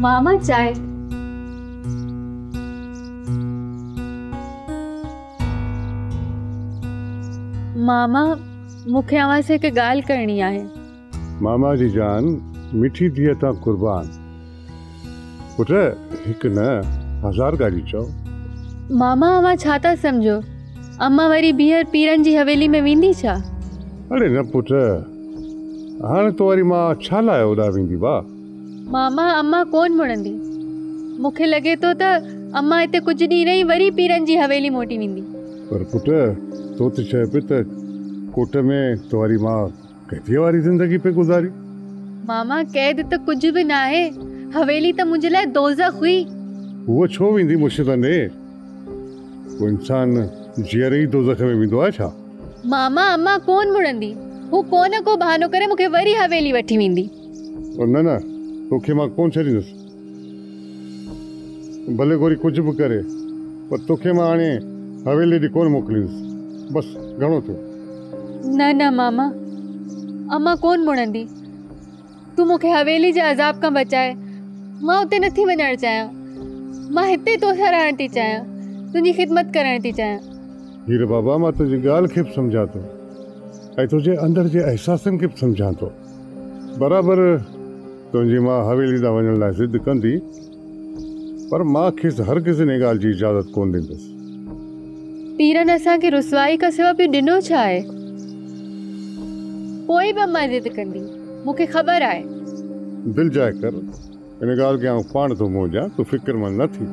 ماما چانهه. ماما مون کي اوهان سان هڪ ڳالهه ڪرڻي آهي. ماما جي جان، مٺي ڌيء تان قربان. پٽ هڪ نه هزار ڳالهيون چئو. ماما اوهان ڇا ٿا سمجهو، امان وري ٻيهر پيرن جي حويلي ۾ ويندي ڇا؟ اڙي نه پٽ، هاڻي تو واري ماء ڇا لاء اوڏانهن ويندي با؟ ماما امان ڪونه مڙندي. مون کي لڳي ٿو ته امان هتي ڪجهه ڏينهن رهي وري پيرن جي حويلي موٽي ويندي. پر پٽ تو ته چيو پئي ته ڪوٽ ۾ تو واري ماء قيديء واري زندگي پئي گذاري. ماما قيد ته ڪجهه به ناهي، حويلي ته منهنجي لاء دوزخ هئي. هوء ڇو ويندي مرشدن ڏي؟ ڪو انسان جيئري ئي دوزخ ۾ ويندو آهي ڇا؟ ماما امان ڪونه مڙندي، هو ڪو نه ڪو بهانو ڪري مون کي وري حويلي وٺي ويندي. نه نه توکي مان ڪونه ڇڏيندس. ڀلي گوري ڪجهه به ڪري پر توکي مان هاڻي حويلي ڏي ڪونه موڪليندس. بس گهڻو ٿيو. نه نه ماما امان ڪونه مڙندي. تون مون کي حويلي جي عذاب کان بچاء. مان اتي نٿي وڃڻ چاهيان. مان هتي توسان رهڻ ٿي چاهيان. تنهنجي خدمت ڪرڻ ٿي چاهيان. هير بابا مان تنهنجي ڳالهه کي به سمجهان ٿو ۽ تنهنجي اندر جي احساسن کي به سمجهان ٿو. برابر تنهنجي ماء حويلي ڏانهن وڃڻ لاء ضد ڪندي، پر مان کيس هرگز انهيء ڳالهه جي اجازت ڪونه ڏيندس. پيرن اسان کي رسوائي کان سوا ٻيو ڏنو ڇا آهي؟ پوء به امان ضد ڪندي، مون کي خبر آهي. دلجاء ڪر، ان ڳالهه کي آئون پاڻ ٿو منهن ڏيان، تون فڪرمند نه ٿي.